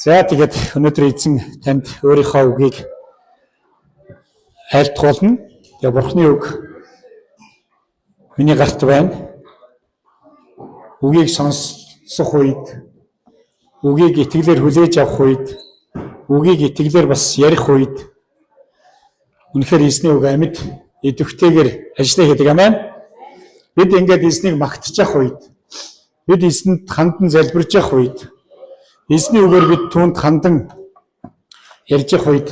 За, тэгээд өнөөдөр эзэн танд өөрийнхөө үгийг айлтгуулна. Тэгээ Бурхны үг миний гарт байна. Үгийг сонсох үед, үгийг итгэлээр хүлээж авах үед, үгийг итгэлээр бас ярих үед үнэхээр эзний үг амьд идэвхтэйгээр ажиллаа хийдэг. Амен. Бид ингээд эзнийг магтчих үед, бид эзэнд хандан залбирч явах үед, эзний үгээр бид түүнд хандан ярьж явах үед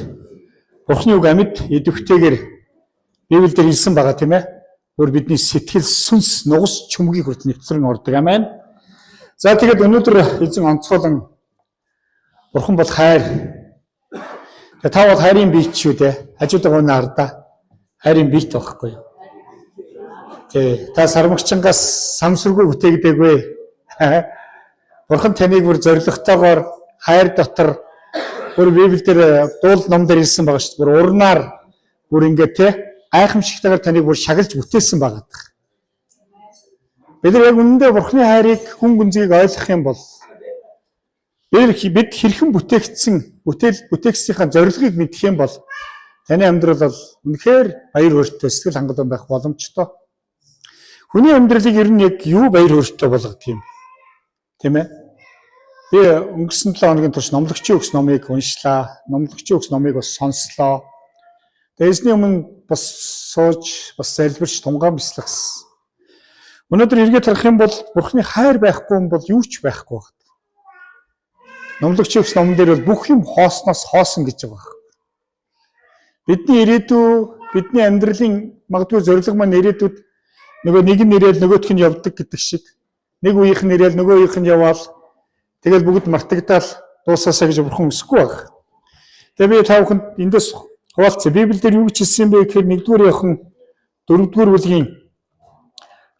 Бурхны үг амьд идэвхтэйгээр Библиэлд хэлсэн байгаа, тийм ээ. Өөр бидний сэтгэл сүнс нугас чөмгийг хүртэл нэвтрэн ордог. Амен. За, тэгээд өнөөдөр эзэн онцгойлон "Бурхан бол хайр. Тэгээ та бол хайрын биет шүү дээ." Хажууд байгаа хүн хардаа. Хайрын биет байхгүй юу? Тэ, та сармагчингаас самсргүй бүтээгдээгүй. Бурхан таныг бүр зоригтойгоор хайр дотор бүр Библиэлд дуул ном дээр хэлсэн байгаа шүү дээ. Бүр урнаар бүр ингээд те гайхамшигтайгаар таныг бүр шагалж бүтээсэн байгаа. Бид нар яг үнэндээ Бурханы хайрыг, хүн гүнзгийг ойлгох юм бол бид хэрхэн бүтээгдсэн, бүтээл бүтээгсийнхаа зорилгыг мэдэх юм бол таны амьдрал бол үнэхээр баяр хөөртэй, сэтгэл хангалуун байх боломжтой. Хүний амьдралыг ер нь яг юу баяр хөөртэй болгодог юм? Тийм ээ? Би өнгөрсөн 7 хоногийн турш Номлогчийн үгс номыг уншлаа. Номлогчийн үгс номыг бас сонслоо. Тэгээ эзний өмнө бас сууж, бас залбирч, тунгаан бясалгасан. Өнөөдөр эргээд харах юм бол Бурхны хайр байхгүй юм бол юу ч байхгүй байна. Номлогчийн үгс номон дээр бол бүх юм хоосноос хоосон гэж байгаа. Бидний ирээдүй, бидний амьдралын магадгүй зорилго маань ирээдүйд нөгөө нэг нь ирээл нөгөөх нь явдаг гэдэг шиг, нэг үеийнх нь ирээл нөгөө үеийнх нь яваал, тэгэл бүгд мартагдаал дуусаасаа гэж Бурхан хүсэхгүй байна. Тэгээ би та бүхэнд эндээс хуваалцъя. Библиэлд юу гэж хэлсэн бэ гэхээр 1-р Иохан 4-р бүлгийн,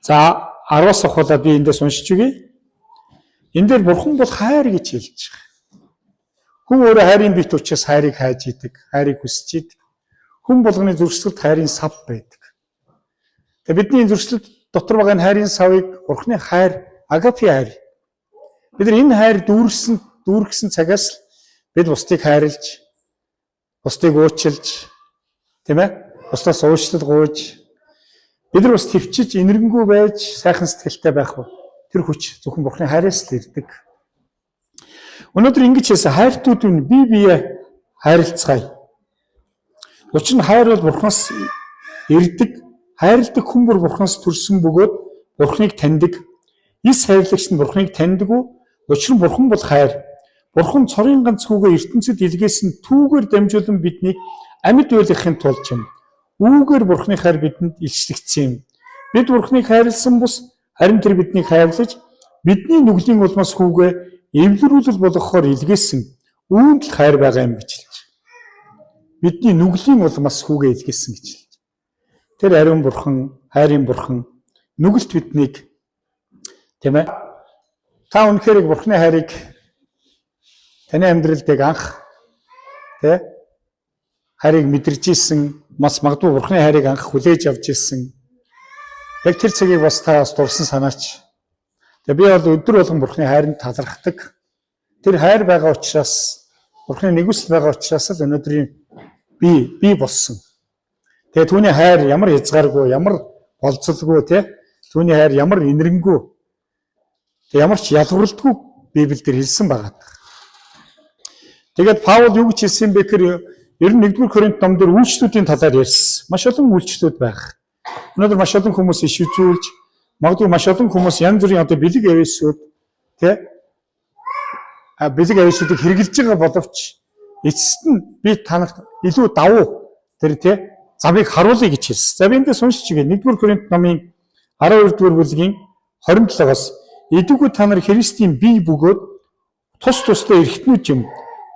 за, 10-аас ахуулаад би эндээс уншиж өгье. Энэ дээр Бурхан бол хайр гэж хэлж байгаа. Хүн өөрөө хайрын биет учраас хайрыг хайж идэг, хайрыг хүсэж идэг. Хүн болгоны зөрсгөлд хайрын сав байдаг. Тэгээ бидний зөрсгөлд дотор байгаа энэ хайрын савыг Бурханы хайр, агапи хайр. Бид нар энэ хайр дүүргэсэн цагаас л бид бусдыг хайрлж, бусдыг уучлж, тийм ээ? Бусдаас уучлал гуйж, бид нар бас төвчж, энэрэнгүй байж сайхан сэтгэлтэй байх тэр хүч зөвхөн Бурханы хайраас л ирдэг. Өнөөдөр ингэж хэлсэн: "Хайртууд минь, бие бие хайрлацгаая. Учир нь хайр бол Бурханаас ирдэг. Хайрладаг хүн бүр Бурханаас төрсөн бөгөөд Бурханыг таньдаг. Эс хайрлагч нь Бурханыг таньдаггүй. Учир нь Бурхан бол хайр. Бурхан цорын ганц хүүгээ ертөнцид илгээсэн, түүгээр дамжуулан биднийг амьд байлгахын тулд юм. Үүгээр Бурханы хайр бидэнд илчлэгдсэн юм. Бид Бурханыг хайрласан бус харин тэр биднийг хайрлаж, бидний нүглийн улмаас хүүгээ эвлэрүүлэл болгохоор илгээсэн. Үүнд л хайр байгаа юм" гэж хэлж. Бидний нүглийн улмаас хүүгээ илгээсэн гэж хэлж. Тэр ариун Бурхан, хайрын Бурхан нүгэлт биднийг, тийм ээ. Та үнэхээр Бурханы хайрыг таны амьдралд яг анх тэ хайрыг мэдэрч исэн, бас магадгүй Бурханы хайрыг анх хүлээж авч исэн. Яг тэр цагийг бас та бас дурсан санаач. Тэгээ би бол өдөр болгон Бурханы хайранд талархдаг. Тэр хайр байгаа учраас, Бурханы нигүүлсэл байгаа учраас л өнөөдрийн би би болсон. Тэгээ түүний хайр ямар хязгааргүй, ямар болзолгүй, тэ, түүний хайр ямар энэрэнгүй. Тэгээ ямар ч ялгавралдгүй Библиэлд хэлсэн байгаа. Тэгээд Паул юу гэж хэлсэн бэ гэхээр ер нь 1-р Коринт ном дээр үйлчлүүдийн талаар ярьсан. Маш олон үйлчлүүд байх. Өнөөдөр маш олон хүмүүс иш үзүүлж, магадгүй маш олон хүмүүс янз бүрийн одоо бэлэг авиасууд, тэ, а бэлэг авиасуудыг хэрэглэж байгаа боловч эцэст нь би та нарт илүү давуу тэр тэ замыг харуулъя гэж хэлсэн. За, би эндээс уншиж өгье. 1-р Коринт номын 12-р бүлгийн 27-оос: "Идэвгүй та нар Христийн бие бөгөөд тус тусдаа эрхтнүүд юм.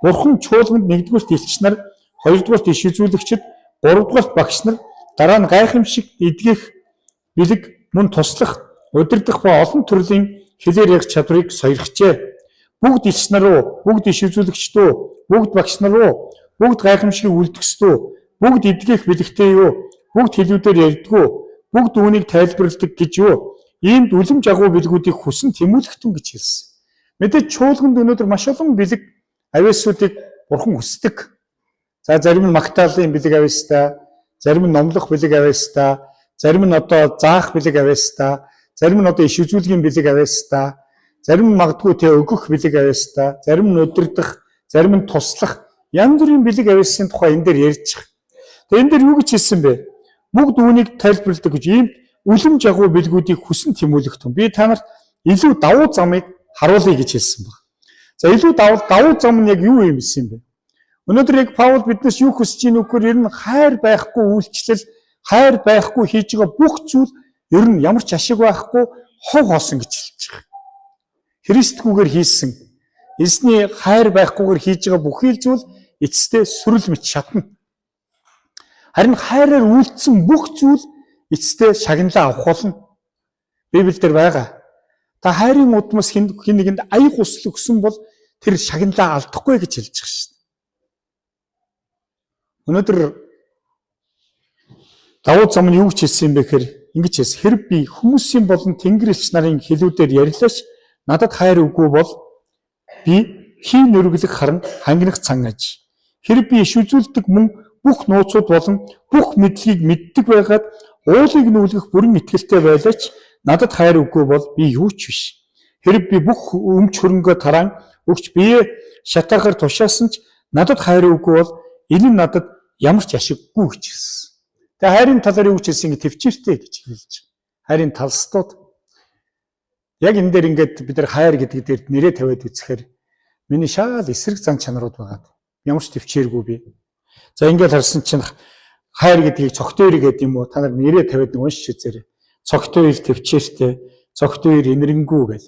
Бурхан чуулганд нэгдүгээрт элч нар, хоёрдугаарт иш үзүүлэгчид, гуравдугаарт багш нар, дараа нь гайхамшиг, эдгэх бэлэг, мөн туслах, удирдах ба олон төрлийн хэлээр ярих чадварыг сойрхжээ. Бүгд элч нар уу, бүгд иш үзүүлэгчд үү, бүгд багш нар уу, бүгд гайхамшигыг үлдгэсд үү, бүгд эдгэх бэлэгтэй юу, бүгд хэлүүдээр ярьдаг уу, бүгд үүнийг тайлбарладаг гэж юу? Иймд үлэм жагуу бэлгүүдийг хүсэн тэмүүлэхтэн" гэж хэлсэн. Мэдээж чуулганд өнөөдөр маш олон бэлэг Авиасуудыг Бурхан хүсдэг. За зарим нь Магдалины бэлэг авьяастай, зарим нь номлох бэлэг авьяастай, зарим нь одоо заах бэлэг авьяастай, зарим нь одоо иш үзүүлгийн бэлэг авьяастай, зарим нь магадгүй тэ өгөх бэлэг авьяастай, зарим нь удирдах, зарим нь туслах янз бүрийн бэлэг авьяасын тухай энэ дээр ярьж байгаа. Тэгээ энэ дээр юу гэж хэлсэн бэ? Бүгд үүнийг тайлбарладаг гэж ийм үлэм жагуу бэлгүүдийг хүсэн тэмүүлэх тун. Би та нарт илүү давуу замыг харуулъя гэж хэлсэн баг. За илүү давуу зам нь яг юу юм бэ юм бэ? Өнөөдөр яг Паул биднээс юу хүсэж ийн үгээр ер нь хайр байхгүй үйлчлэл, хайр байхгүй хийж байгаа бүх зүйл ер нь ямар ч ашиг байхгүй хов хоосон гэж хэлж байгаа. Христгүүгээр хийсэн эзний хайр байхгүйгээр хийж байгаа бүхий л зүйл эцэстээ сүрэл мэт шатна. Харин хайраар үйлдсэн бүх зүйл эцэстээ шагналаа авах болно. Библиэлд байгаа. Та хайрын удмаас хэн нэгэнд аяг усл өгсөн бол тэр шагналаа алдахгүй гэж хэлж байгаа шүү дээ. Өнөөдөр Давууд зам нь юу гэж хэлсэн юм бэ гэхээр ингэж хэлсэн. Хэрэг би хүмүүсийн болон тэнгэр элч нарын хэлүүдээр ярьлаач надад хайр үгүй бол би хий нүргэлэх харан хангинах цан аж. Хэрэг би иш үзүүлдэг мөн бүх нууцуд болон бүх мэдлэгийг мэддэг байгаад уулыг нүүлгэх бүрэн итгэлтэй байлаач надад хайр үгүй бол би юу ч биш. Хэрэг би бүх өмч хөрөнгөө тараан өгч бие шатаахаар тушаасан ч надад хайр үгүй бол энэ нь надад ямар ч ашиггүй гэж хэлсэн. Тэгээ хайрын талаар юу гэж хэлсэн ингэ төвчээртэй гэж хэлж байгаа. Хайрын талстууд яг энэ дээр ингээд бид нар хайр гэдэг дээр нэрээ тавиад үзэхээр миний шаал эсрэг зан чанарууд байгаад ямар ч төвчээргүй би. За ингээд харсан чинь хайр гэдгийг цогтойр гэдэг юм уу? Та нар нэрээ тавиад нэг уншиж үзээрэй. Цогтойр төвчээртэй, цогтойр инэрэнгүй гэл.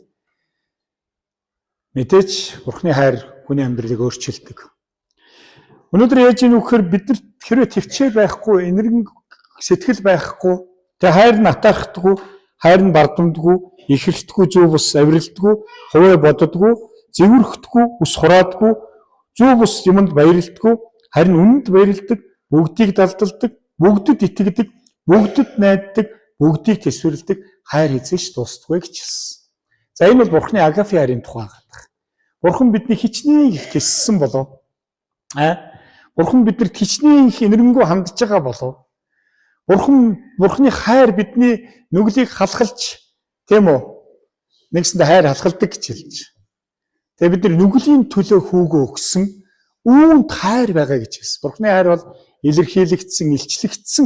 Мэдээж Бурхны хайр хүний амьдралыг өөрчилдөг. Өнөөдөр яаж ийм вэхээр бид нар хэрвээ төвчээр байхгүй, энэрэн сэтгэл байхгүй, тэгээ хайр нь атаархдаггүй, хайр нь бардамдаггүй, ихэлтгүй, зөв бус авиралдаггүй, хувиа боддоггүй, зэвэрхдэггүй, ус хураадаггүй, зөв бус юмд баярлдаггүй, харин үнэнд баярладаг, бүгдийг далдалдаг, бүгдэд итгэдэг, бүгдэд найддаг, бүгдийг төсвөрлөдөг хайр эзэж дуустдаггүй гэж хэлсэн. За энэ бол Бурхны агафи хайрын тухай гардаг. Бурхан бидний хичнээн их төссөн болов. Бурхан биднэрт хичнээн их энэрэнгүй хандж байгаа болов. Бурханы хайр бидний нүглийг халахалж тийм үү? Нэгсэндээ хайр халахалдаг гэж хэлж. Тэгээ бид нар нүглийн төлөө хүүгөө өгсөн үүнд хайр байгаа гэж хэлсэн. Бурханы хайр бол илэрхийлэгдсэн, илчлэгдсэн.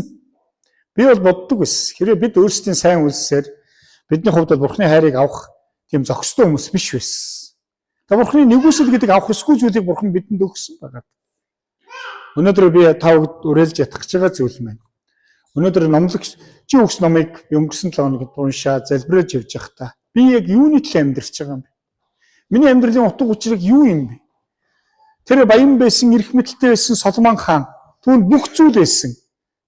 Би бол боддог байсан. Хэрвээ бид өөрсдийн сайн үйлсээр бидний хувьд бол Бурханы хайрыг авах тийм зохистой хүмүүс биш байсан. Тэгээ Бурханы нэгүсэл гэдэг авах ёсгүй зүйлийг Бурхан бидэнд өгсөн байгаа. Өнөөдөр би та бүгд уриалж ятгах гэж байгаа зүйл маань. Өнөөдөр номлогч чи өгс номыг өнгөрсөн 7 хоногт уншаа, залбираж явж байхдаа би яг юуны төлөө амьдарч байгаа юм бэ? Миний амьдралын утга учирыг юу юм бэ? Тэр баян байсан, эрх мэдэлтэй байсан Соломон хаан түүнд бүх зүйл байсан.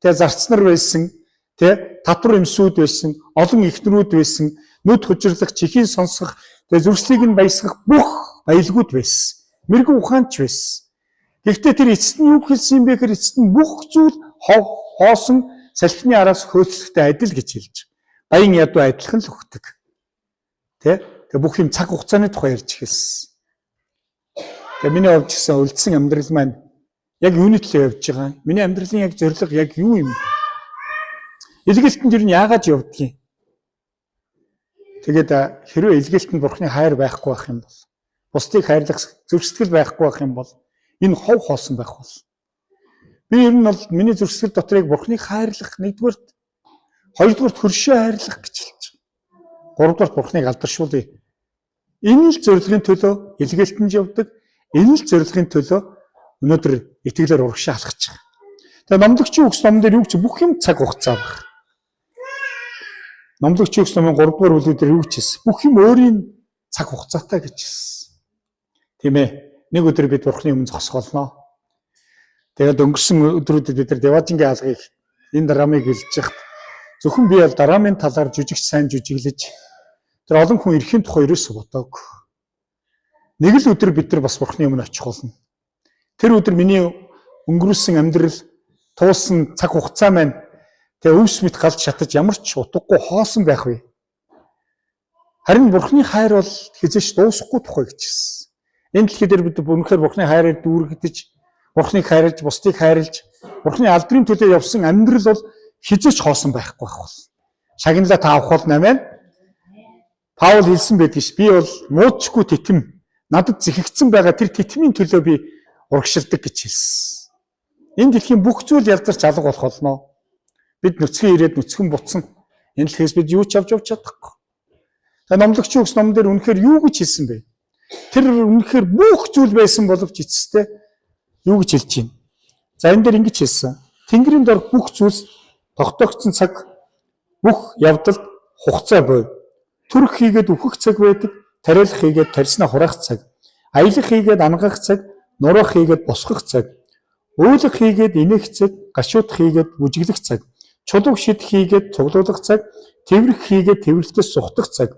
Тэгээ зарц нар байсан, тэ татвар эмсүүд байсан, олон эхнэрүүд байсан, нүд хужирлах, чихийн сонсох, тэгээ зүрслийг нь баясгах бүх баялгууд байсан. Мэргэн ухаанч байсан. Гэхдээ тэр эцэст нь юу хэлсэн юм бэ гэхээр эцэст нь бүх зүйл хоосон салхины араас хөөцөлттэй адил гэж хэлж. Баян ядуу адилхан л өгдөг. Тэ? Тэгээ бүх юм цаг хугацааны тухай ярьж эхэлсэн. Тэгээ миний хувьд ч гэсэн үлдсэн амьдрал маань яг юуны төлөө явж байгаа юм? Миний амьдралын яг зорилго яг юу юм? Илгээлтэнд ер нь яагаад явдгийг? Тэгээд хэрвээ илгээлтэнд Бурхны хайр байхгүй байх юм бол, бусдыг хайрлах зүрх сэтгэл байхгүй байх юм бол энэ хов хоосон байх бол. Би ер нь бол миний зүрх сэтгэл дотор яг Бурхныг хайрлах нэгдүгээрт, хоёрдугаарт хөршөө хайрлах гэж хэлж байгаа. Гуравдугаарт Бурхныг алдаршуулъя. Энэ л зорилгын төлөө илгээлтэнд явдаг. Энэ л зорилгын төлөө өнөөдөр итгэлээр урагшаа алхаж байгаа. Тэгээ номлогчийн үгс номон дээр юу гэж бүх юм цаг хугацаа баг. Номлогчийн үгс номын 3 дугаар бүлэг дээр юу гэж хэлсэн? Бүх юм өөрийн цаг хугацаатай гэж хэлсэн. Тийм ээ. Нэг өдөр бид Бурхны өмнө зогсох болно. Тэгээд өнгөрсөн өдрүүдэд бид нар Деважингийн алгыг энэ драмыг хэлж яхад зөвхөн би бол драмын талаар жүжигч сайн жүжиглэж тэр олон хүн ирэхин тухай ерөөсө бодоог. Нэг л өдөр бид нар бас Бурхны өмнө очих болно. Тэр өдөр миний өнгөрүүлсэн амьдрал туулсан цаг хугацаа маань тэгээ өвс мэт галж шатаж ямар ч утгагүй хоосон байх вэ. Харин Бурхны хайр бол хэзээ ч дуусахгүй тухай гэж хэлсэн. Энэ дэлхий дээр бид үнэхээр Бурхны хайраар дүүргэж, Бурхныг хайрлаж, бусдыг хайрлаж, Бурхны алдрын төлөө явсан амьдрал бол хэзээ ч хоосон байхгүй байх бол. Шагналаа та авах бол амин. Паул хэлсэн байдаг ш. Би бол муучгүй титэм надад зэхэгдсэн байгаа тэр титмийн төлөө би урагшилдаг гэж хэлсэн. Энэ дэлхийн бүх зүйл ялзарч алга болох болно. Бид нүцгэн ирээд нүцгэн буцсан. Энэ дэлхээс бид юу ч авч явж чадахгүй. Тэгээ номлогч өгс ном дээр үнэхээр юу гэж хэлсэн бэ? Тэр үнэхээр бүх зүйл байсан боловч эцэстээ юу гэж хэлж байна? За энэ дээр ингэж хэлсэн. Тэнгэрийн дорх бүх зүйлс тогтоогдсон цаг бүх явдалд хугацаа буй. Төрөх хийгээд үхэх цаг байдаг, тариалах хийгээд тарьснаа хураах цаг, аялах хийгээд ангах цаг, нураах хийгээд босгох цаг, уйлах хийгээд инех цаг, гашуудах хийгээд бүжиглэх цаг, чулууг шидэх хийгээд цуглуулах цаг, тэврэх хийгээд тэврэлтээс сухтах цаг,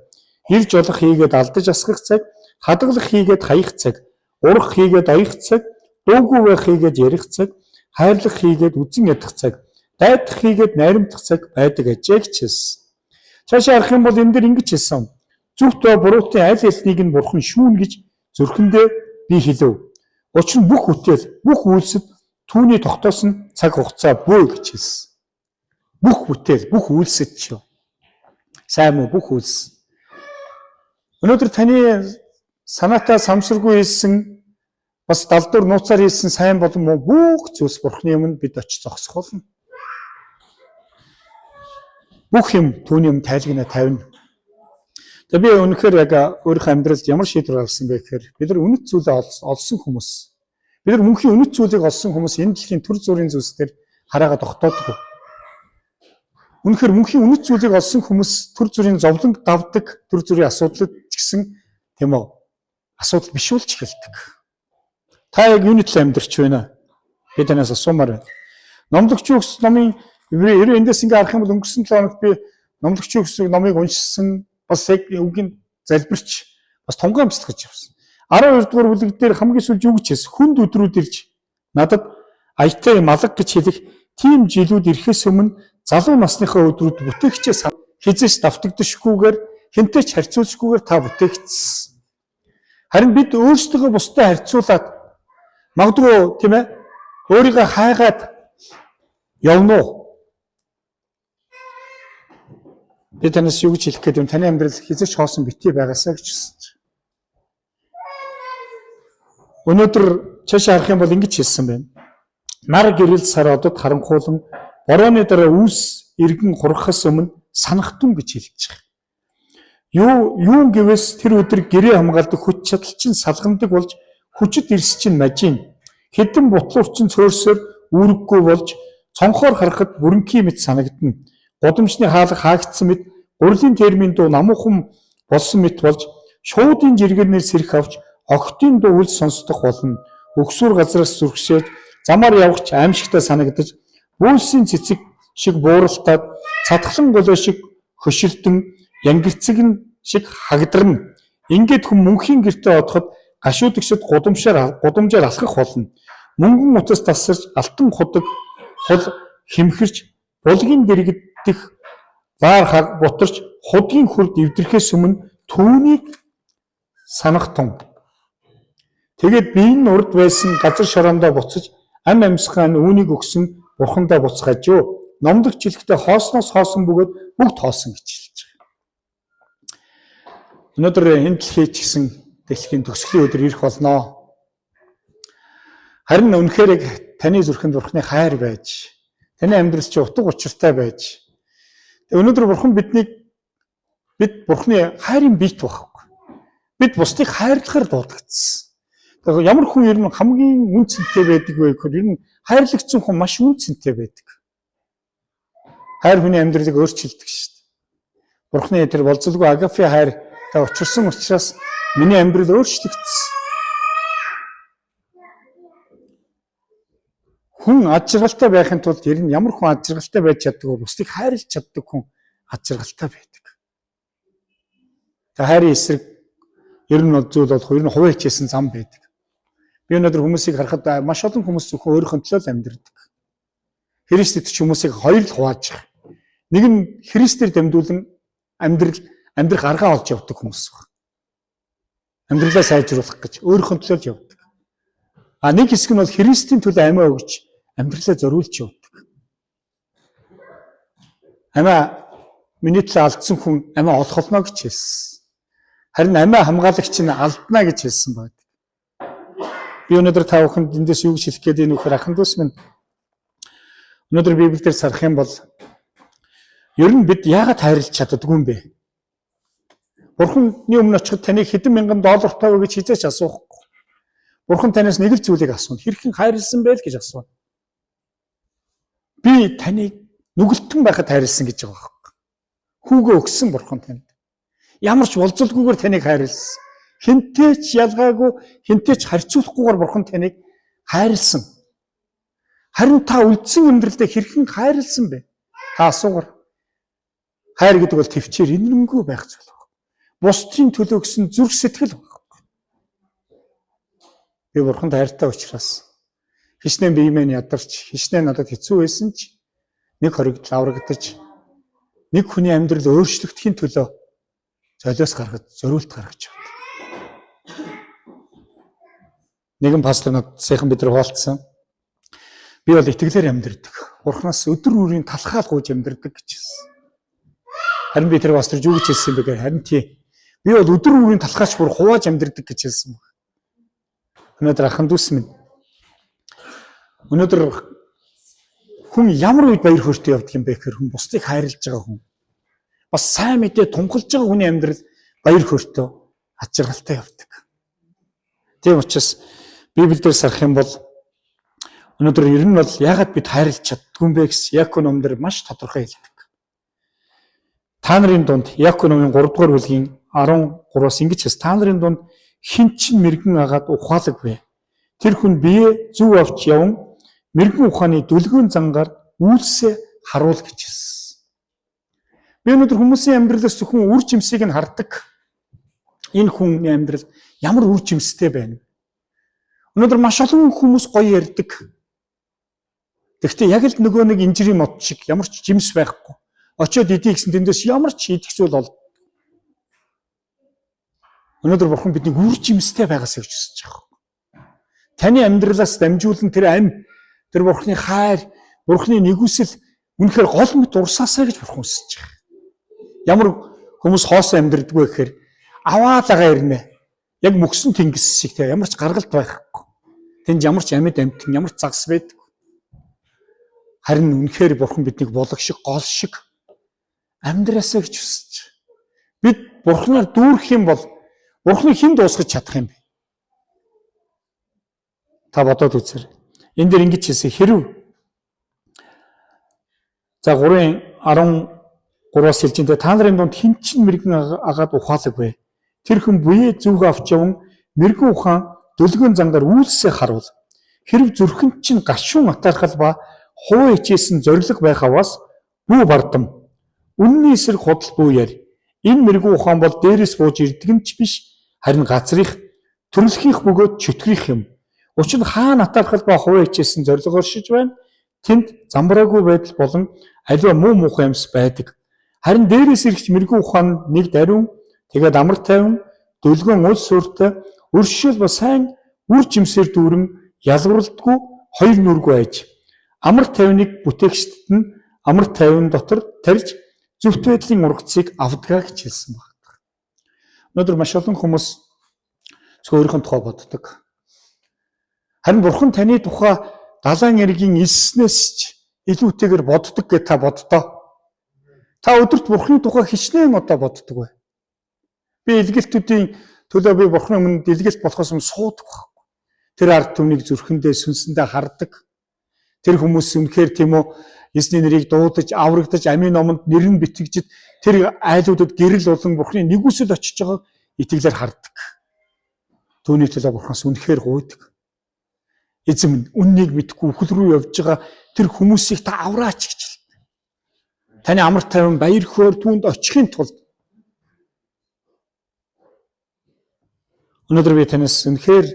ирж олох хийгээд алдаж асгах цаг, хадгалах хийгээд хаях цаг, урах хийгээд оёх цаг, дуугүй байх хийгээд ярих цаг, хайрлах хийгээд үзен ядах цаг, дайдах хийгээд найрамдах цаг байдаг ажээ гэж хэлсэн. Цаашаа харах юм бол энэ дэр ингэж хэлсэн. Зөвхт ба буруутын аль аль нь бурхан шүүн гэж зүрхэндээ би хэлэв. Учир нь бүх бүтээл, бүх үйлсэд түүний тогтоосон цаг хугацаа буй гэж хэлсэн. Бүх бүтээл, бүх үйлсэд ч юу. Сайн муу бүх үйлс. Өнөөдөр таны санаатай самсаргүй хийсэн бас далдуур нууцаар хийсэн сайн болон муу бүх зүйлс бурхны өмнө бид очиж зогсох болно. Бүх юм түүний өмнө тайлгнаа тавина. Тэгээ би үнэхээр яг өөрийнхөө амьдралд ямар шийдвэр гаргасан бэ гэхээр бид нар үнэт зүйлээ олсон хүмүүс. Бид нар мөнхийн үнэт зүйлийг олсон хүмүүс энэ дэлхийн төр зүрийн зүйлс дээр хараагаа тогтоодгүй. Үнэхээр мөнхийн үнэт зүйлийг олсон хүмүүс төр зүрийн зовлонг давдаг, төр зүрийн асуудлууд ч гэсэн тийм үү асуудал биш болж эхэлдэг. Та яг юуны төлөө амьдарч байна? Би танаас асуумаар байна. Номлогч өгс номын эндээс ингээ харах юм бол өнгөрсөн 7 хоногт би номлогч өгс номыг уншсан, бас яг үгийн залбирч бас тунгаан бясалгаж явсан. 12 дугаар бүлэг дээр хамгийн сүүлд юу гэж хэлсэн? Хүнд өдрүүд ирж надад аятай юм алга гэж хэлэх тийм жилүүд ирэхээс өмнө залуу насныхаа өдрүүд бүтээгчээ хизээч давтагдашгүйгээр хэнтэй ч харьцуулшгүйгээр та бүтээгдсэн. Харин бид өөрсдөө бусдад харьцуулаад магадгүй тийм ээ өөрийгөө хайгаад явна уу? Би танаас юу гэж хэлэх гээд юм таны амьдрал хизээч хоосон битгий байгаасаа гэж хэлсэн чинь. Өнөөдөр цаашаа харах юм бол ингэж хэлсэн байна. Нар гэрэл сар одод харанхуулан борооны дараа үүс эргэн хурхахаас өмнө санахтун гэж хэлж байгаа. Юу гэвээс тэр өдөр гэрээ хамгаалдаг хүч чадал чинь салгандаг болж хүчит эрс чинь мажин. Хэдэн бутлуур чинь цөөрсөөр үүрэггүй болж цонхоор харахад бүрэнхий мэт санагдана. Гудамжны хаалга хаагдсан мэт гурилын термин дуу намуухан болсон мэт болж шуудын жиргэнээр сэрх авч огтын дуу үл сонсдох болно. Өгсүүр газраас зүрхшээж замаар явах ч аимшигтай санагдаж бүүлсийн цэцэг шиг бууралтаад цадхлан голой шиг хөшилдөн янгирцэг нь шиг хагдарна. Ингээд хүн мөнхийн гэртээ одоход гашуудагчид гудамжаар алхах болно. Мөнгөн утас тасарч алтан худаг хул хэмхэрч булгийн дэргэдэх лаар хаг бутарч худгийн хүрд эвдрэхээс өмнө түүнийг санах тун. Тэгээд би энэ урд байсан газар шорондоо буцаж ам амьсгаан үүнийг өгсөн бурхандаа буцгаажээ. Номлогч хэлэхдээ хоосноос хоосон бөгөөд бүгд хоосон гэж хэлж байгаа. Өнөөдөр энэ дэлхий ч гэсэн дэлхийн төгсгөлийн өдөр ирэх болно. Харин үнэхээр яг таны зүрхэнд бурхны хайр байж, таны амьдрал чи утга учиртай байж. Өнөөдөр бурхан биднийг бид бурхны хайрын биет байхгүй. Бид бусдыг хайрлахаар дуудагдсан. Тэгэхээр ямар хүн ер нь хамгийн үн цэнтэй байдаг вэ гэхээр ер нь хайрлагдсан хүн маш үн цэнтэй байдаг. Хайр хүний амьдралыг өөрчилдөг шүү дээ. Бурхны тэр болзолгүй агафи хайр та учирсан учраас миний амьдрал өөрчлөгдсөн. Хүн ад жаргалтай байхын тулд ер нь ямар хүн ад жаргалтай байж чаддаг вэ? Бусдыг хайрлаж чаддаг хүн ад жаргалтай байдаг. Тэгээ хайрын эсрэг ер нь зүйл болох ер нь хувиа хичээсэн зам байдаг. Би өнөөдөр хүмүүсийг харахад маш олон хүмүүс зөвхөн өөрийнхөө төлөө л амьдардаг. Христ итгэж хүмүүсийг хоёр л хувааж байгаа. Нэг нь Христээр дамжуулан амьдрах аргаа олж явдаг хүмүүс байна. Амьдралаа сайжруулах гэж өөрийнхөө төлөө л явдаг. А нэг хэсэг нь бол Христийн төлөө амиа өгч амьдралаа зориулж явдаг. Амиа миний төлөө алдсан хүн амиа олох болно гэж хэлсэн. Харин амиа хамгаалагч нь алдна гэж хэлсэн байдаг. Би өнөөдөр та бүхэнд эндээс юу гэж хэлэх гээд байна вэ гэхээр ахын дүүс минь, өнөөдөр Библиэлд сарах юм бол ер нь бид яагаад хайрлаж чаддаггүй юм бэ? Бурханы өмнө очиход таныг хэдэн мянган доллартай вэ гэж хизээч асуухгүй. Бурхан танаас нэг л зүйлийг асууна. Хэрхэн хайрлсан бэ л гэж асууна. Би таныг нүгэлтэн байхад хайрлсан гэж байгаа байхгүй. Хүүгээ өгсөн Бурхан танд. Ямар ч болзолгүйгээр таныг хайрлсан. Хэнтэй ч ялгаагүй, хэнтэй ч харьцуулахгүйгээр Бурхан таныг хайрлсан. Харин та үлдсэн амьдралдаа хэрхэн хайрлсан бэ? Та асуугаар. Хайр гэдэг бол төвчээр инэрэнгүй байх зүйл байна. Бусдын төлөө гэсэн зүрх сэтгэл байна. Би Бурханд хайртай учраас хичнээн бие мэн ядарч, хичнээн надад хэцүү байсан ч нэг хоригдол аврагдаж, нэг хүний амьдрал өөрчлөгдөхийн төлөө золиос гаргаж, зориулт гаргаж явдаг. Нэгэн пастор над сайхан бид нар хуваалцсан. Би бол итгэлээр амьдардаг. Бурханаас өдөр бүрийн талхаал гуйж амьдардаг гэж хэлсэн. Харин би тэр пастор юу гэж хэлсэн бэ гэхээр харин тий. Би бол өдөр бүрийн талхаач бүр хувааж амьдардаг гэж хэлсэн баг. Өнөөдөр ахын дүүс минь, өнөөдөр хүн ямар үед баяр хөөртэй явдаг юм бэ гэхээр хүн бусдыг хайрлаж байгаа хүн. Бас сайн мэдээ тунхалж байгаа хүний амьдрал баяр хөөртэй, ад жаргалтай явдаг. Тийм учраас Библиэлд сарах юм бол өнөөдөр ер нь бол яагаад бид хайрлаж чаддгүй юм бэ гэсэн Яков ном дээр маш тодорхой хэлдэг. Та нарын дунд, Яков номын 3 дугаар бүлгийн 13-аас ингэж хэлсэн. Та нарын дунд хэн ч мэргэн агаад ухаалаг вэ? Тэр хүн бие зөв авч яван мэргэн ухааны дүлгөөн зангаар үйлсээ харуул гэж хэлсэн. Би өнөөдөр хүмүүсийн амьдралаас зөвхөн үр жимсийг нь хардаг. Энэ хүний амьдрал ямар үр жимстэй байна? Өнөөдөр маш олон хүмүүс гоё ярьдаг. Тэгэхдээ яг л нөгөө нэг инжирийн мод шиг ямар ч жимс байхгүй. Очиод идэх гэсэн тэндээс ямар ч идэх зүйл ол. Өнөөдөр Бурхан биднийг үр жимстэй байгаасаа гэж хүсэж байгаа. Таны амьдралаас дамжуулан тэр ам, тэр Бурханы хайр, Бурханы нигүүлсэл үнэхээр гол мэт урсаасаа гэж Бурхан хүсэж байгаа. Ямар хүмүүс хоосон амьдрдаг вэ гэхээр аваалага ирнэ. Яг мөксөн тэнгис шиг те ямар ч гаргалт байхгүй. Тэнд ямар ч амьд амьтан, ямар ч загас байдаг. Харин үнэхээр Бурхан биднийг булаг шиг, гол шиг амьдраасаа гэж хүсэж байгаа. Бид Бурханаар дүүрэх юм бол Бурханыг хэн дуусгаж чадах юм бэ? Та бодоод үзээрэй. Энэ дээр ингэж хэлсэн хэрв. За 3:13-аас хэлж энэ та нарын дунд хэн ч мэргэн агаад ухаалаг вэ? Тэр хүн буяа зүг авч яван мэргэн ухаан дүлгөөн зангаар үйлсээ харуул. Хэрв зүрхэнд чинь гашуун атаархал ба хуваа хичээсэн зориг байхаваас бүү бардам. Үнний эсрэг худал бүү яри. Энэ мэргэн ухаан бол дээрээс бууж ирдэг нь ч биш, харин газрынх, төрөлхийнх бөгөөд чөтгөрийнх юм. Учир нь хаана атаархал ба хуваа хичээсэн зориг оршиж байна. Тэнд замбраагүй байдал болон аливаа муу муухай амьс байдаг. Харин дээрээс ирэх мэргэн ухаан нэг даруй, тэгээд амар тайван, дүлгөөн ул суурьтай, өршөөл ба сайн үр жимсээр дүүрэн ялгавралдгүй, хоёр нүргүй аж. Амар тайвныг бүтээгчдэд нь амар тайван дотор тарьж зөвхт байдлын ургацыг авдгаа гэж хэлсэн байна. Өнөөдөр маш олон хүмүүс зөвхөн өөрийнхөө тухай боддог. Харин Бурхан таны тухай далайн эргийн элснээс ч илүүтэйгээр боддог гэж та боддоо. Та өдөрт Бурханы тухай хичнээн удаа боддог вэ? Би илгэлтүүдийн төлөө би Бурханы өмнө дэлгэлт болохоос өмнө суудаг байхгүй. Тэр ард түмнийг зүрхэндээ, сүнсэндээ хардаг. Тэр хүмүүс үнэхээр тийм үү Эзний нэрийг дуудаж, аврагдаж, амийн номонд нэр нь битгэжид тэр айлуудад гэрэл болон Бурхны нигүүлсэл очиж байгааг итгэлээр хардаг. Түүний төлөө Бурханаас үнэхээр гуйдаг. Эзэм минь, үннийг мэдэхгүй үхэл рүү явж байгаа тэр хүмүүсийг та авраач гэж хэлдэг. Таны амар тайван баяр хөөр түүнд очихын тулд өнөөдөр би танаас үнэхээр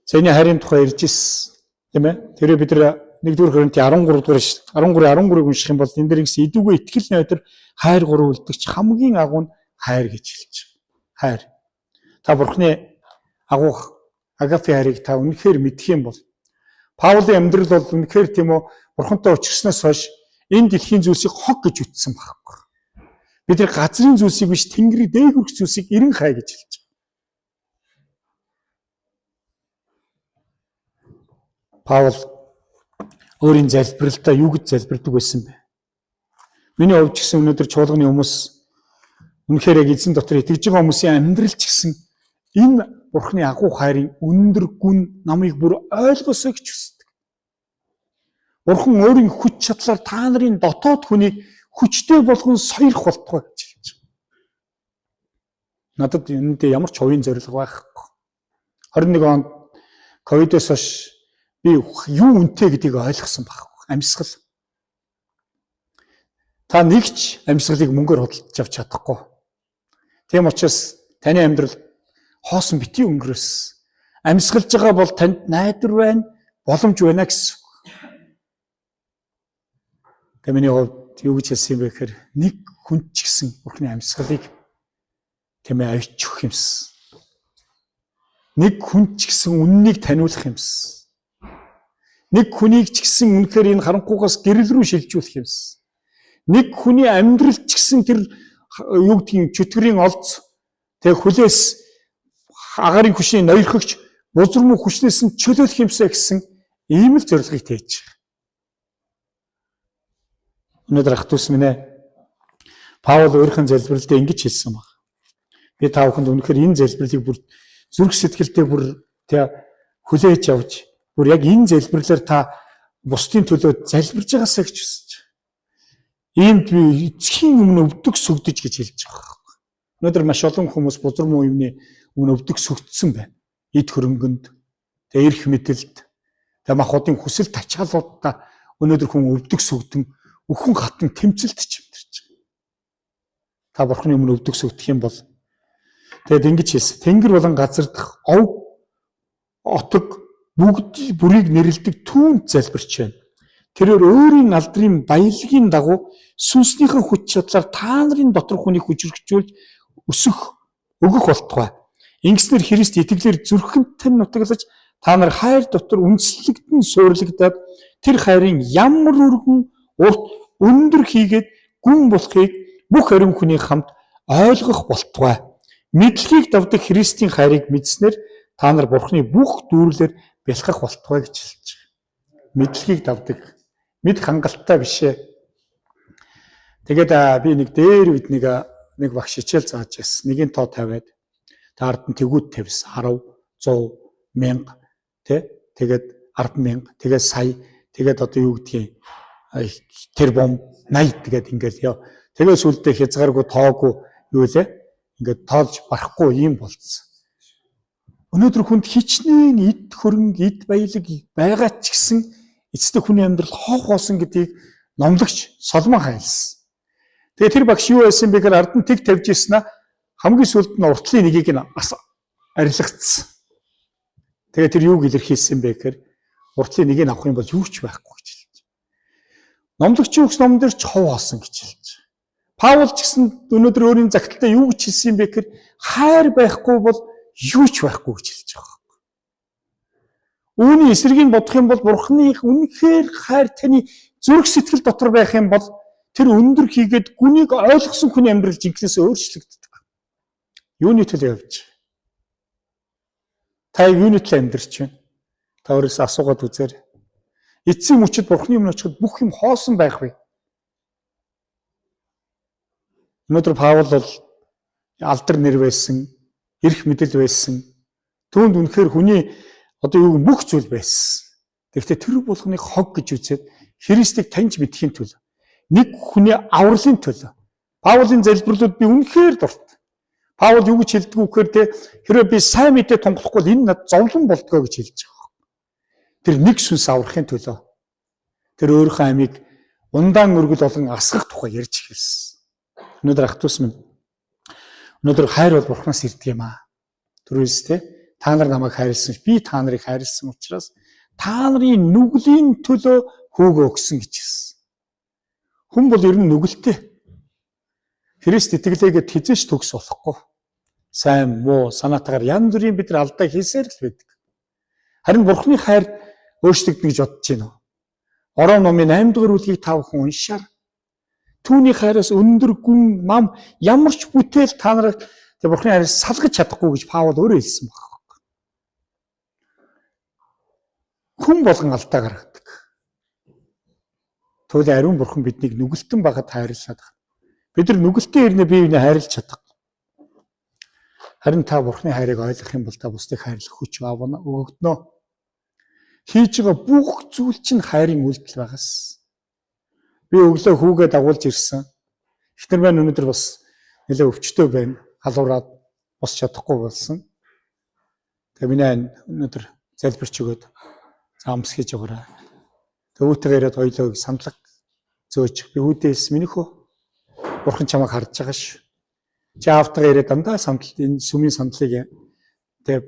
саяны хайрын тухай ярьж ирсэн, тийм ээ. Тэр бид нар 1-р Коринтын 13 дугаар 13 13-ыг унших юм бол энэ дээр ингэсэн идүүгээ итгэл найдар хайр гурав үлдэгч хамгийн агуу нь хайр гэж хэлж байгаа. Хайр. Та Бурхны агуух агапе хайрыг та үнэхээр мэдэх юм бол Паулийн амьдрал бол үнэхээр тийм үү, Бурхантай учирснаас хойш энэ дэлхийн зүйлсийг хог гэж үтсэн байхгүй. Бид нар газрын зүйлсийг биш, Тэнгэрийн дээгүрх зүйлсийг эрен хай гэж хэлж байгаа. Паул өөрийн залбиралдаа юу гэж залбирдаг байсан бэ? Миний хувьд ч гэсэн өнөөдөр чуулганы хүмүүс үнэхээр яг эзэн дотор итгэж байгаа хүмүүсийн амьдрал ч гэсэн энэ Бурхны агуу хайрын өндөр гүн намыг бүр ойлгосоо гэж хүсдэг. Бурхан өөрийн хүч чадлаар та нарын дотоод хүнийг хүчтэй болгон сойрох болтугай гэж хэлж байгаа. Надад үүндээ ямар ч хувийн зорилго байхгүй. 21 онд ковидоос хойш би юу үнэтэй гэдгийг ойлгосон байхгүй. Амьсгал. Та нэг ч амьсгалыг мөнгөөр худалдаж авч чадахгүй. Тийм учраас таны амьдрал хоосон битгий өнгөрөөс. Амьсгалж байгаа бол танд найдвар байна, боломж байна гэсэн үг. Тэгээ миний хувьд юу гэж хэлсэн юм бэ гэхээр нэг хүн ч гэсэн Бурхны амьсгалыг тийм ээ авчиж юмсан. Нэг хүн ч гэсэн үннийг таниулах юмсан. Нэг хүнийг ч гэсэн үнэхээр энэ харанхуйгаас гэрэл рүү шилжүүлэх юмсан. Нэг хүний амьдрал ч гэсэн тэр юу гэдгийг чөтгөрийн олз тэг хүлээс агарын хүчний ноёрхогч бузар муу хүчнээс нь чөлөөлөх юмсаа гэсэн ийм л зорилгыг тээж байгаа. Өнөөдөр ах дүүс минь ээ, Паул өөрийнх нь залбиралдаа ингэж хэлсэн баг. Би та бүхэнд үнэхээр энэ залбирлыг бүр зүрх сэтгэлдээ бүр тэ хүлээж авч бүр яг энэ залбирлаар та бусдын төлөө залбирж байгаасаа гэж хүсэж байгаа. Иймд би эцгийн өмнө өвдөг сүгдэж гэж хэлж байгаа. Өнөөдөр маш олон хүмүүс бузар муу юмны өмнө өвдөг сүгдсэн байна. Эд хөрөнгөнд, тэ эрх мэдэлд, тэ махбодын хүсэл тачаалуудаа өнөөдөр хүн өвдөг сүгдэн өхөн хатан тэмцэлт ч амьдарч байгаа. Та Бурхны өмнө өвдөг сүгдэх юм бол тэгэд ингэж хэлсэн. Тэнгэр болон газар дахь ов отог бүгд бүрийг нэрлэдэг түүнд залбирч байна. Тэрээр өөрийн алдрын баялагын дагуу сүнснийхэн хүч чадлаар та нарын дотор хүнийг хүчрхжүүлж өсөх өгөх болтугай. Ингэснээр Христ итгэлээр зүрхэнд тань нутаглаж та нар хайр дотор үндэслэгдэн суйрлагдаад тэр хайрын ямар өргөн урт өндөр хийгээд гүн болохыг бүх ариун хүний хамт ойлгох болтугай. Мэдлэгийг давдаг Христийн хайрыг мэдснээр та нар Бурхны бүх дүүрлэр бялхах болтугай гэж хэлж байгаа. Мэдлэгийг давдаг. Мэд хангалттай биш ээ. Тэгээд би нэг дээр үед нэг багш хичээл зааж байсан. Нэгийн тоо тавиад та ард нь тэгүүд тавьсан. 10, 100, 1000 тэ тэгээд 10,000 тэгээд сая тэгээд одоо юу гэдгийг тэр бом 80 тэгээд ингээл яа. Тэгээд сүлдээ хязгааргүй тоогүй юу лээ. Ингээд тоолж барахгүй юм болцсон. Өнөөдөр хүнд хичнээн эд хөрөнгө, эд баялаг байгаа ч гэсэн эцэстээ хүний амьдрал хов хоосон гэдгийг номлогч Соломон хайлсан. Тэгээ тэр багш юу байсан бэ гэхээр ард нь тэг тавьж ирсэн аа хамгийн сүүлд нь уртлын нэгийг нь бас арилгацсан. Тэгээ тэр юуг илэрхийлсэн бэ гэхээр уртлын нэгийг авах юм бол юу ч байхгүй гэж хэлж. Номлогчийн өгс номон дээр ч хов хоосон гэж хэлж. Паул ч гэсэн өнөөдөр өөрийн загталдаа юу гэж хэлсэн юм бэ гэхээр хайр байхгүй бол юу ч байхгүй гэж хэлж байгаа юм. Үүний эсрэгийг бодох юм бол Бурхны үнэхээр хайр таны зүрх сэтгэл дотор байх юм бол тэр өндөр хийгээд гүнийг ойлгосон хүний амьдрал жинхнээсээ өөрчлөгддөг. Юуны төлөө явж? Та юуны төлөө амьдарч байна? Та өөрөөсөө асуугаад үзээрэй. Эцсийн мөчид Бурхны өмнө очиход бүх юм хоосон байх вэ? Өнөөдөр Паул бол алдар нэр байсан, эрх мэдэл байсан. Түүнд үнэхээр хүний одоо юу бүх зүйл байсан. Тэгэхдээ тэр болгоныг хог гэж үзээд Христийг таньж мэдэхийн төлөө нэг хүний авралын төлөө Паулийн залбирлууд би үнэхээр дуртай. Паул юу гэж хэлдэг вэ гэхээр те хэрвээ би сайн мэдээ тунгалахгүй бол энэ над зовлон болдгоо гэж хэлж байгаа. Тэр нэг сүнс аврахын төлөө тэр өөрийнхөө амийг ундаан өргөл болон асгах тухай ярьж эхэлсэн. Өнөөдөр ах дүүс минь өнөөдөр хайр бол Бурханаас ирдэг юм аа. Түрүүс те та нар намайг хайрлсан, би та нарыг хайрлсан учраас та нарын нүглийн төлөө хүүгөө өгсөн гэж хэлсэн. Хүн бол ер нь нүгэлтэй. Христ итгэлээгээд хизээч төгс болохгүй. Сайн, муу санаатаагаар янз бүрийн бид нар алдаа хийсээр л байдаг. Харин Бурхны хайр өөрчлөгдөнө гэж бодож байна уу? Ором номын 8 дугаар бүлгийг та бүхэн уншаар түүний хайраас өндөр гүн нам ямар ч бүтээл та нарыг тэр Бурхны хайраас салгаж чадахгүй гэж Паул өөрөө хэлсэн баг. Хүн болгон алдаа гаргадаг. Тэгвэл ариун Бурхан биднийг нүгэлтэн байхад хайрлаад байна. Бид нар нүгэлтэн ирнэ бие биенээ хайрлаж чадахгүй. Харин та Бурханы хайрыг ойлгох юм бол та бусдыг хайрлах хүч авна өгөгдөнө. Хийж байгаа бүх зүйл чинь хайрын үйлдэл байгаас. Би өглөө хүүгээ дагуулж ирсэн. Эхнэр маань өнөөдөр бас нэлээ өвчтөй байна. Халуураад босч чадахгүй болсон. Тэгээ миний айн өнөөдөр залбирч өгөөд замс хийж байгаарай. Тэгээ үүтэйгээ ирээд хоёлоо сандлаг зөөж би үүдээ хэлсэн минийх үү? Бурхан чамайг харж байгаа ш. Чи аавтайгаа ирээд дандаа сандал энэ сүмийн сандлыг тэгээ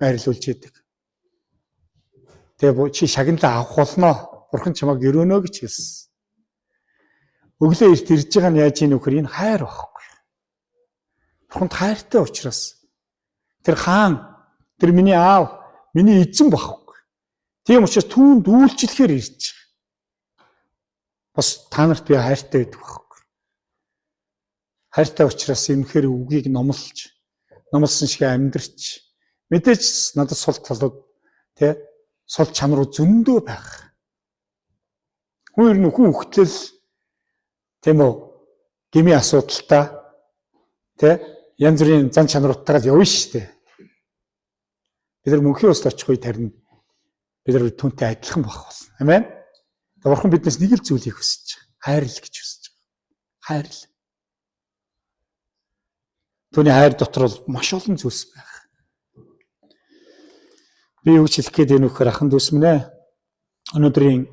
байрлуулж идэг. Тэгээ чи шагналаа авах болно. Бурхан чамайг өрөөнө гэж хэлсэн. Өглөө эрт ирж байгаа нь яаж ийм нөхөр энэ хайр байхгүй. Бурханд хайртай учраас тэр хаан тэр миний аав миний эзэн байхгүй. Тийм учраас түүнд үйлчлэхээр ирж байгаа. Бас та нарт би хайртай байдаг байхгүй. Хайртай учраас эмхээр үгийг номлож номлосон шиг амьдрч мэдээж надад сул талууд тэ сул чанарууд зөндөө байх. Хүн ер нь хүн хөхтлөл тийм үү гмийн асуудалтай тэ янз бүрийн зан чанаруудтайгаа л явна шүү дээ. Бид нар мөнхийн уст очих үед харин бид нар түүнтэй адилхан байх болно. Амен. Бурхан биднээс нэг л зүйлийг хүсэж байгаа. Хайрл гэж хүсэж байгаа. Хайрл. Түүний хайр дотор бол маш олон зүйлс байх. Би юу ч хэлэх гээд байна вэхээр ахан дүүс минь ээ. Өнөөдрийн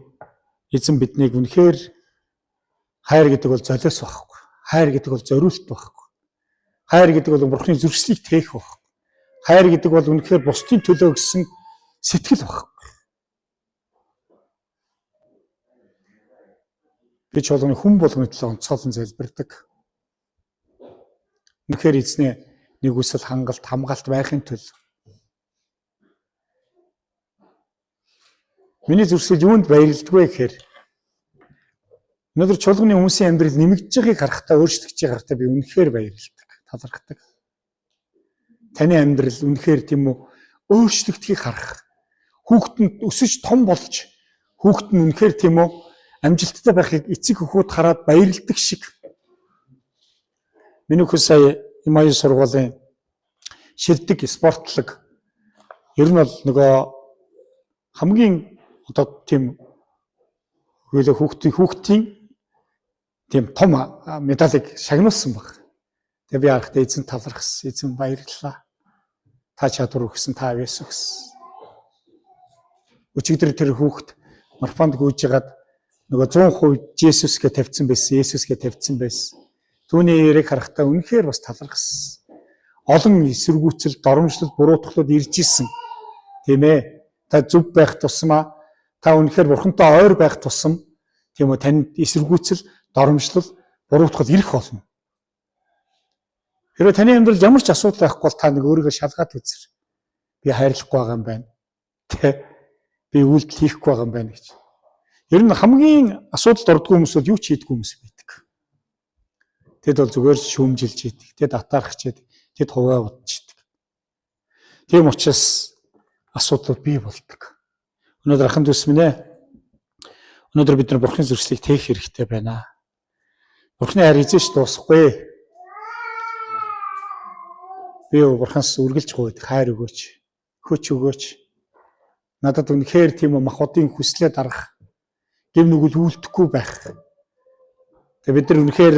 эзэн биднийг үнэхээр хайр гэдэг бол золиос байхгүй. Хайр гэдэг бол зориулт байхгүй. Хайр гэдэг бол Бурхны зөрчлийг тээх байхгүй. Хайр гэдэг бол үнэхээр бусдын төлөө гэсэн сэтгэл байхгүй. Би чуулганы хүн болгоны төлөө онцгойлон залбирдаг. Үнэхээр эзнээ нэгүсэл хангалт хамгаалт байхын төлөө. Миний зүрхсэл юунд баярлдаг вэ гэхээр өнөөдөр чуулганы хүмүүсийн амьдрал нэмэгдэж байгааг харахтаа өөрчлөгдөж байгааг харахтаа би үнэхээр баярлдаг, талархдаг. Таны амьдрал үнэхээр тийм үү өөрчлөгдөхийг харах. Хүүхэд нь өсөж том болж хүүхэд нь үнэхээр тийм үү амжилттай байхыг эцэг эхүүд хараад баярлдаг шиг. Миний хүү сая Имаян сургуулийн шилдэг спортлог ер нь бол нөгөө хамгийн одоо тийм хөлөө хүүхдийн тийм том медалийг шагнуулсан баг. Тэгээ би харахад эзэн талархсан, эзэн баярлалаа. Та чадвар өгсөн, та авьяас өгсөн. Өчигдөр тэр хүүхд марафонд гүйж хагаад нөгөө 100% Жесүсгээ тавьсан байсан, Есүсгээ тавьсан байсан. Түүний яриг харахтаа үнэхээр бас талархсан. Олон эсэргүүцэл, доромжлол, буруутгалууд ирж исэн. Тийм ээ. Та зөв байх тусмаа, та үнэхээр бурхантай ойр байх тусам тийм үү танд эсэргүүцэл, доромжлол, буруутгал ирэх болно. Хэрвээ таны амьдралд ямар ч асуудал байхгүй бол та нэг өөрийгөө шалгаад үзэр. Би хайрлахгүй байгаа юм байна. Тэ. Би үйлдэл хийхгүй байгаа юм байна гэж. Ер нь хамгийн асуудалд ордгоо хүмүүс бол юу ч хийдэггүй хүмүүс байдаг. Тэд бол зүгээр шүүмжилж хийдэг. Тэд атаархаж хийдэг. Тэд хуваа бодож хийдэг. Тийм учраас асуудлууд бий болдог. Өнөөдөр ахан дүүс минь ээ. Өнөөдөр бид нар Бурхны зөрчлийг тээх хэрэгтэй байна. Бурхны хайр эзэж дуусахгүй. Би Бурханаас үргэлж гуйд хайр өгөөч, хүч өгөөч. Надад үнэхээр тийм махбодын хүслээ дарах, гэм нүгэл үлдэхгүй байх. Тэгээ бид нар үнэхээр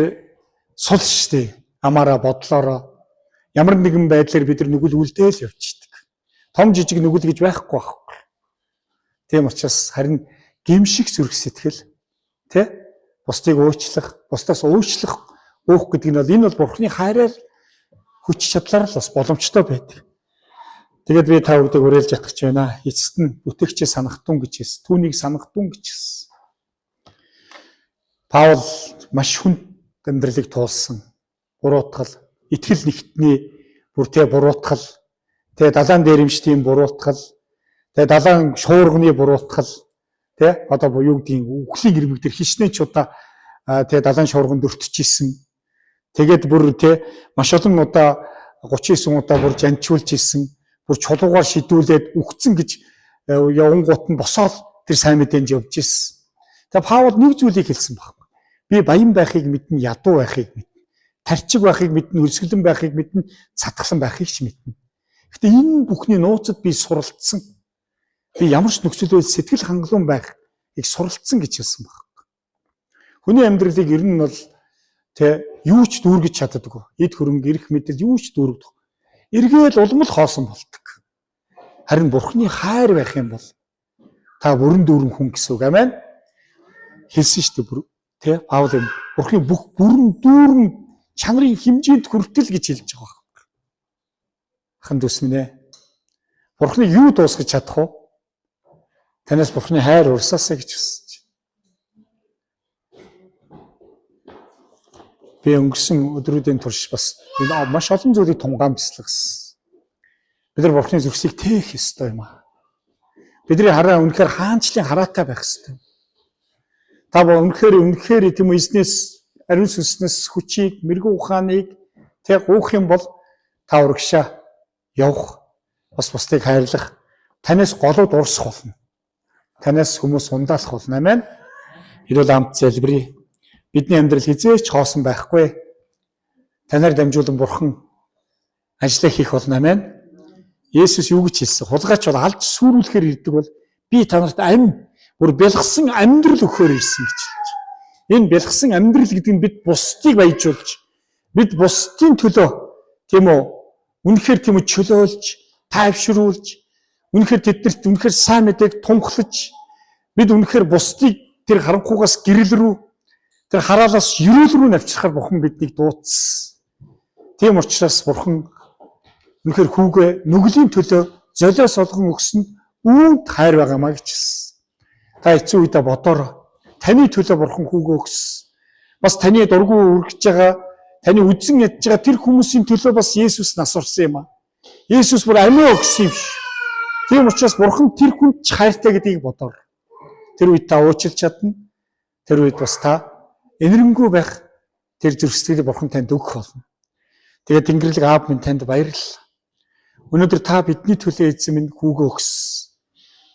сул штэ. Амаараа бодлоороо ямар нэгэн байдлаар бид нар нүгэл үлдээл явчихдаг. Том жижиг нүгэл гэж байхгүй байхгүй. Тийм учраас харин гимшиг зүрх сэтгэл тэ бусдыг уучлах, бусдаас уучлах уух гэдэг нь бол энэ бол Бурхны хайраар хүч чадлаар л бас боломжтой байдаг. Тэгээд би та бүдийг уриалж ятгах байна. Эцэст нь бүтээгчээ санахтун гэж хэлсэн. Түүнийг санахтун гэж хэлсэн. Паул маш хүнд амьдралыг туулсан. Буруутгал, итгэл нэгтний Бүр тэ буруутгал, тэ далайн дээрэмчдийн буруутгал, тэ далайн шуурганы буруутгал, тэ одоо юу гэдгийг үхлийн ирмэг дээр хичнээн ч удаа тэ далайн шуурганд өртөж исэн. Тэгээд бүр тэ маш олон удаа 39 удаа бүр жанчуулж исэн. Бүр чулуугаар шидүүлээд үхсэн гэж явангуут нь босоод тэр сайн мэдээнд явж исэн. Тэгээ Паул нэг зүйлийг хэлсэн баг. Би баян байхыг мэднэ, ядуу байхыг мэднэ. Тарчиг байхыг мэднэ, өлсгөлэн байхыг мэднэ, цатглан байхыг ч мэднэ. Гэтэ энэ бүхний нууцад би суралцсан. Би ямар ч нөхцөл байдал сэтгэл хангалуун байхыг суралцсан гэж хэлсэн баг. Хүний амьдралыг ер нь бол тэ юу ч дүүргэж чаддаггүй. Эд хөрөнгө, эрх мэдэл юу ч дүүргдэг. Эргээл улам л хоосон болдог. Харин Бурхны хайр байх юм бол та бүрэн дүүрэн хүн гэсэн үг. Амен. Хэлсэн шүү дээ бүр тэ Паул юм. Бурхны бүх бүрэн дүүрэн чанарын хэмжээнд хүртэл гэж хэлж байгаа байхгүй. Хан дүүс минь ээ. Бурхныг юу дуусгаж чадах вэ? Танаас Бурхны хайр урсаасаа гэж хүсэж. Би өнгөрсөн өдрүүдийн турш бас маш олон зүйлийг тунгаамжлагсан. Бид нар Бурхны зүрхсийг тээх ёстой юм аа. Бидний хараа үнэхээр хаанчлын хараатай байх ёстой. Та бо үнэхээр тийм үү эзнээс ариун сүнснээс хүчийг, мэрэгэн ухааныг тэг гуйх юм бол та урагшаа явах, бас бусдыг хайрлах, танаас голууд урсах болно. Танаас хүмүүс ундаалах болно. Амен. Эрүүл амт залбирая. Бидний амьдрал хэзээ ч хоосон байхгүй. Танаар дамжуулан Бурхан ажлаа хийх болно. Амен. Есүс юу гэж хэлсэн? Хулгайч бол алж сүрүүлэхээр ирдэг бол би та нарт ам бүр бялгсан амьдрал өгөхөөр ирсэн гэж хэлж. Энэ бялгсан амьдрал гэдэг нь бид бусдыг баяжуулж, бид бусдын төлөө тийм үү? Үнэхээр тийм үү чөлөөлж, тайвшруулж, үнэхээр тэднэрт үнэхээр сайн мэдээг тунхлаж, бид үнэхээр бусдыг тэр харанхугаас гэрэл рүү, тэр хараалаас ерөөл рүү навчрахаар Бурхан биднийг дуудсан. Тийм учраас Бурхан үнэхээр хүүгээ нүглийн төлөө золиос олгон өгсөн үүнд хайр байгаамаа гэж хэлсэн. Та эцсийн үедээ бодоорой. Таны төлөө Бурхан хүүгээ өгсөн. Бас таны дургүй үргэж байгаа, таны үзэн ядж байгаа тэр хүмүүсийн төлөө бас Есүс нас орсон юм аа. Есүс бүр амиа өгсөн юм шиг. Тийм учраас Бурхан тэр хүнд ч хайртай гэдгийг бодоорой. Тэр үед та уучлж чадна. Тэр үед бас та энэрэнгүй байх тэр зүрх сэтгэлийг Бурхан танд өгөх болно. Тэгээд Тэнгэрлэг Аав минь танд баярлалаа. Өнөөдөр та бидний төлөө эзэн минь хүүгээ өгсөн.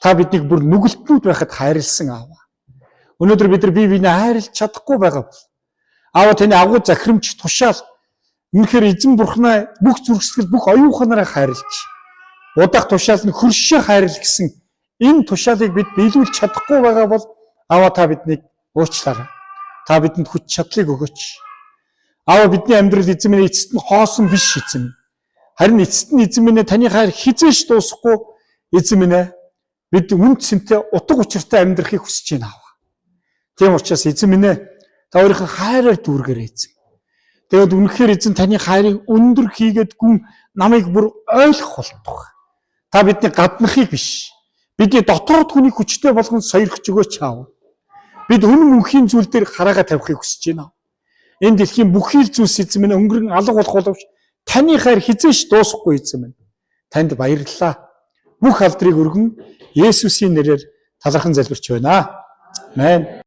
Та биднийг бүр нүгэлтнүүд байхад хайрлсан Аав. Өнөөдөр бид нар бие биенээ хайрлаж чадахгүй байгаа бол Аав таны агуу захирамж тушаал үнэхээр эзэн Бурхнаа бүх зүрх сэтгэл бүх оюун ухаанаараа хайрлаж удаах тушаал нь хөршөө хайрл гэсэн энэ тушаалыг бид биелүүлж чадахгүй байгаа бол Аав та биднийг уучлаарай. Та бидэнд хүч чадлыг өгөөч. Аав бидний амьдрал эзэн минь эцэст нь хоосон биш эзэн. Харин эцэст нь эзэн минь таны хайр хэзээ ч дуусахгүй эзэн минь бид үн цэнтэй утга учиртай амьдрахыг хүсэж байна Аав. Тийм учраас эзэн минь та өөрийнхөө хайраар дүүргээрэй эзэн. Тэгээд үнэхээр эзэн таны хайрыг өндөр хийгээд гүн намайг бүр ойлгох болтугай. Та бидний гаднахыг биш. Бидний дотоод хүнийг хүчтэй болгон сойрхож өгөөч Аав. Бид үнэн мөнхийн зүйл дээр хараагаа тавихыг хүсэж байна. Энэ дэлхийн бүхий л зүйлс эзэн минь өнгөрөн алга болох боловч таны хайр хэзээ ч дуусахгүй эзэн минь. Танд баярлалаа. Бүх алдрыг өргөн Есүсийн нэрээр талархан залбирч байна. Амен.